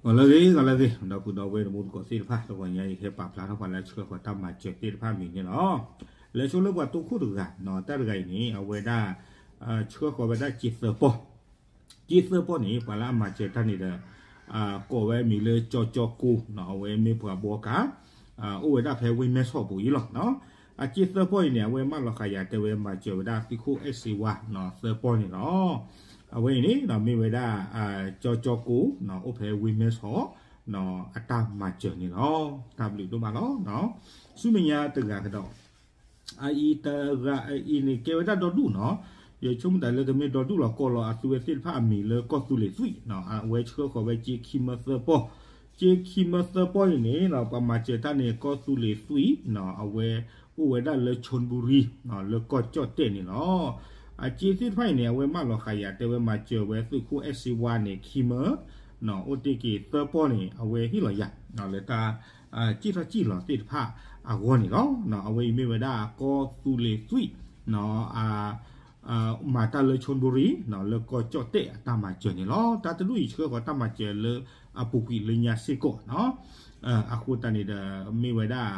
ဂီၤလၢအဂ့ၤ ဂီၤလၢအဂ့ၤ ဒီပုၢ်ဒီဝဲၢ်တံၤသကိးသ့ၣ်တဖၣ် တဂီၤညါအံၤ ဟဲပာ်ဖျါထီၣ်ပှၤလၢဆှၢဃီၤတၢ်မၤစၢၤသ့ၣ်တဖၣ်အမံၤန့ၣ်လီၤ. လဲၤဆိလၢပှၤတိခိၣ်တဂၤနီၤ တၢ်တဂၤအံၤန့ၣ် အဝဲဒၣ် ဆှၢဃီၤဝဲဒၣ်စ့သၢပီၢ် စ့သၢပီၢ်န့ၣ် ပှၤလၢအမၤစၢၤတၢ်န့ၣ်ဒီး ကိးဝဲအမံၤလၢကၠီကၠီကိနီၤ အဝဲမ့ၢ်ပှၤဘှီကါ အိၣ်ဝဲဒၣ်ဖဲဝ့ၢ်မဲဆီးပူၤအံၤလီၤ. အစ့သၢပီၢ်အံၤန့ၣ် အဝဲမၢလီၤဃာ်ယၤတဲဝဲမၤစၢၤဝဲဒၣ်သုးခိၣ်အဲၣ်စ့ဝါနီၤ သၢပီၢ်န့ၣ်လီၤ. အဝဲအံၤန့ၣ် မ့ၢ်ဝဲဒၣ် ကၠီကၠီကိနီၤ အိၣ်ဖဲဝ့ၢ်မဲဆီးနီၤ အတၢ်မၤစၢၤန့ၣ်လီၤ. တၢ်ဘျုးဒိၣ်မးလီၤ. ဆူမဲာ်ညါတဂၤကဒီး အအံၤတဂၤအအံၤန့ၣ် ကဲဝဲဒၣ်ဒီဒူၣ်နီၤ ယဆိကမိၣ်တၢ်လၢတမ့ၢ်ဒီဒူၣ်လီၤ ကိးလီၤအသုဝဲသ့ၣ်တဖၣ်အမံၤလၢကီၢ်သူလ့ၤသွံၣ်နီၤ အဝဲဆှၢဃီၤဝဲစ့ခံမၢသၢပီၢ် စ့ခံမၢသၢပီၢ်အံၤန့ၣ် ပှၤမၤစၢၤတၢ်န့ၣ် ကီၢ်သူလ့ၤသွံၣ်နီၤ အဝဲအိၣ်ဝဲဒၣ်လၢ ချွန်ဘူရံ လၢကီၢ်ကၠီၣ်တဲၣ်န့ၣ်လီၤ. အစ့သ့ၣ်တဖၣ်အံၤန့ၣ် အဝဲမၢလီၤဃာ်ယၤတဲဝဲမၤစၢၤဝဲသုးခိၣ်အဲၣ်စ့ဝါန့ၣ် ခံမၢ အိၣ်တ့ၢ်က့ၤသၢပီၢ်န့ၣ် အဝဲဟ့ၣ်လီၤယၤ လၢတၢ် စံၣ်ထီၣ်စံၣ်လီၤသ့ၣ်တဖၣ်အဂီၢ်န့ၣ်လီၤ. အဝဲအံၤမ့ၢ်ဝဲဒၣ်ကီၢ်သူလ့ၤသွံၣ် မၤတၢ်လၢ ချွန်ဘူရံ လၢကီၢ်ကၠီၣ်တဲၣ်အတၢ်မၤစၢၤန့ၣ်လီၤ. တၢ်တဒူၣ်အံၤဆှၢဃီၤတၢ်မၤစၢၤလၢအပူၤကွံာ်လၢညါစ့ၢ်ကီးနီၤ အဃိသတးန့ၣ်ဒီး မ့ၢ်ဝဲဒၣ်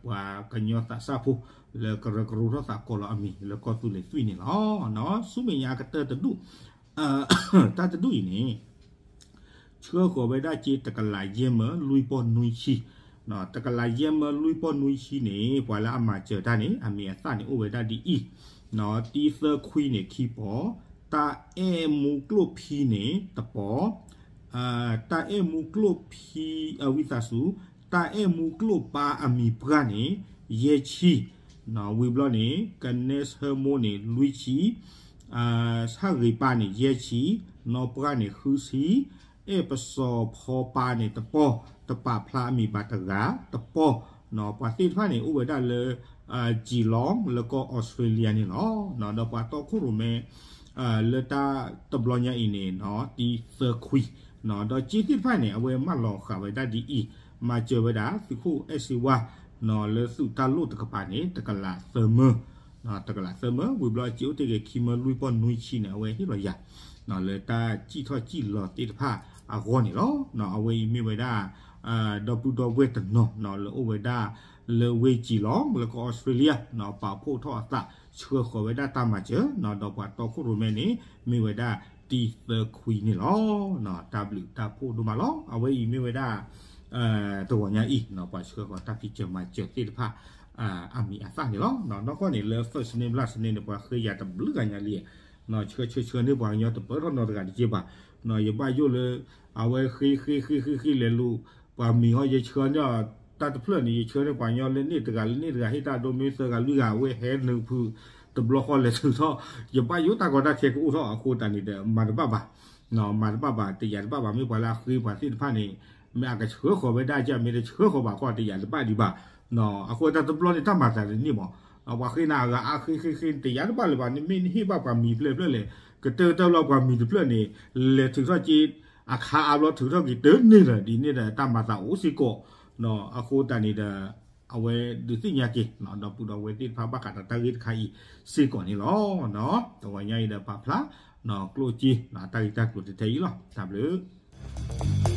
ပှၤကညီသးစၢ်ဖိ လၢကရၢကရိထီၣ်သးကိးလီၤအမံၤလၢကီၢ်သူလ့ၤသွံၣ်န့ၣ်လီၤ. ဆူမဲာ်ညါကတၢၢ်တဒူၣ် တၢ်တဒူၣ်အံၤန့ၣ် ဆှၢဃီၤဝဲဒၣ်စ့တကလးယဲၢ်မၢလွံၢ်ပီၢ်နွံဆံ တကလးယဲၢ်မၢလွံၢ်ပီၢ်နွံဆံန့ၣ် ပှၤလၢအမၤစၢၤတၢ်န့ၣ် အမံၤအသၣ်န့ၣ်အိၣ်ဝဲဒၣ်ဒ်အံၤ တံသၢခွံန့ၣ် ခံပီၢ်, တၢ်အဲၣ်မူကျိၣ်ဖံန့ၣ် တပီၢ်, တၢ်အဲၣ်မူကျိၣ်ဖံ အဝံသးစူၤ, တၢ်အဲၣ်မူကျိၣ်ပၢ်အမံၤပှၢ်န့ၣ် ယဲၢ်ဆံ, ဝံၤဘျီန့ၣ် ကနဲဆၢမိၢ်န့ၣ် လွံၢ်ဆံ, ဆၣ်ဂ့ၤပၢ်န့ၣ် ယဲၢ်ဆံ, နီၢ်ပှၢ်န့ၣ် ဃုဆံ, အဲၣ်ပစီၤဖီပၢ်န့ၣ် တပီၢ်, တပာ်ဖျါအမံၤဘၣ်တဂၤ တပီၢ်, ပှၤသ့ၣ်တဖၣ်န့ၣ် အိၣ်ဝဲဒၣ်လၢ ကၠံၣ်လီ လၢကီၢ်အီစထြ့လယါန့ၣ်လီၤ. ဒီးပှၤတီခိၣ်ရိၣ်မဲ လၢတၢ်တဘျီညါအံၤန့ၣ် တံသၢခွံ, ဒီးစ့သ့ၣ်တဖၣ်န့ၣ် အဝဲမၢလီၤဃာ်ဝဲဒၣ်ဒ်အံၤ, မၤစၢၤဝဲဒၣ်သုးခိၣ်အဲၣ်စ့ဝါ လၢသုးတၢ်လိၣ်တကပၤန့ၣ် တကလးသၢမၢ, တကလးသၢမၢ, ဝံၤဘျီစ့အိၣ်တ့ၢ်က့ၤခံမၢလွံၢ်ပီၢ်နွံဆံန့ၣ် အဝဲဟ့ၣ်လီၤယၤ လၢတၢ်စံၣ်ထီၣ်စံၣ်လီၤသ့ၣ်တဖၣ်အဂီၢ်န့ၣ်လီၤ. အဝဲအံၤမ့ၢ်ဝဲဒၣ် ဒီပုၢ်ဒီဝဲၢ်တနီၤ လၢအိၣ်ဝဲဒၣ် လၢဝ့ၢ်ကၠံၣ်လီ လၢကီၢ်အီစထြ့လယါ ပာ်ဖှိၣ်ထီၣ်အသး ဆှၢဃီၤဝဲဒၣ်တၢ်မၤစၢၤ ဒီးပှၤတီခိၣ်ရိၣ်မဲန့ၣ် မ့ၢ်ဝဲဒၣ်တံသၢခွံန့ၣ်လီၤ. တၢ်ဘျုးတၢ်ဖှိၣ်ဒိၣ်မးလီၤ. အဝဲအံၤမ့ၢ်ဝဲဒၣ် တဂီၤညါအံၤ ပှၤဆှၢဃီၤတၢ်ဖံးစၢၤမၤစၢၤသ့ၣ်တဖၣ် အမံၤအသၣ်န့ၣ်လီၤ. နီၢ်ကီၢ်န့ၣ် လၢ first န့ၣ် last န့ၣ်န့ၣ် ပှၤဃ့ယၤတဘျုးဂၤညါလံ, ဆှၢဆှၢဆှၢန့ၢ်ပှၤကညီတပၢၢ်ထီၣ်နီတဂၤတက့ၢ်ဘၣ်. ယဘၣ်ယိၣ်လၢ အဝဲဃ့ဃ့ဃ့ဃ့ဃ့လဲၤလိာ် ပှၤမံၤဟီ ယဆှၢန့ၢ်အီၤတၢ်တဖျၢၣ်န့ၣ် ယဆှၢန့ၢ်ပှၤကညီလၢန့ၣ်တဂၤလၢန့ၣ်တဂၤ ဟ့ၣ်တၢ်ဒိမ့ၢ်သၢဂၤလွံၢ်ဂၤ အဝဲဟဲနုာ်ဖုး တဘျီဃီလဲၤထုးထီၣ် ယဘၣ်ယိၣ်တၢ်ကီတၢ်ခဲကအိၣ်ထီၣ်အဃိသတးန့ၣ်ဒီး မၤတဘၣ်ဘၣ် မၤတဘၣ်ဘၣ် တယာ်တဘၣ်ဘၣ် မ့ၢ်ပှၤလၢအဃ့ပှၤသ့ၣ်တဖၣ်န့ၣ် မ့ၢ်အကဆှၢဃီၤဝဲဒၣ်က မ့ၢ်တဆှၢဃီၤဘၣ်ဃီ တယာ်တဘၣ်ဒံးဘၣ်. အဃိတၢ်တဘျီန့ၣ် တၢ်မၤသးတန့ၢ်မး ပှၤဃ့နၤအဂၤအါဃ့ဃ့ဃ့ တယာ်တဘၣ်လၢၤဘၣ် နမ့ၢ်နဟ့ၣ်ဘၣ်ပှၤမံၤဖျၢၣ်ဖျၢၣ်လဲၣ် ကတၢၢ်တၢၢ်လီၤပှၤမံၤတဖျၢၣ်န့ၣ် လဲၤထုးထီၣ်က့ အခါအါဘျီထုးထီၣ်က့ၤတန့ၢ်လၢၤ ဒ်န့ၣ်ဒီးတၢ်မၤသးအိၣ်စ့ၢ်ကီး အဃိသတးန့ၣ်ဒီး အဝဲဒုးသ့ၣ်ညါက့ၤ ဒီပုၢ်ဒီဝဲၢ်သ့ၣ်တဖၣ်ဘၣ်ဃးဒီးတၢ်ဂ့ၢ်တခါအံၤစ့ၢ်ကီးန့ၣ်လီၤ. တဂီၤညါအံၤဒီးပာ်ဖျါ ကျိၣ်စ့ တၢ်ဂ့ၢ်တၢ်ကျိၤထဲအံၤလီၤ. တၢ်ဘျုး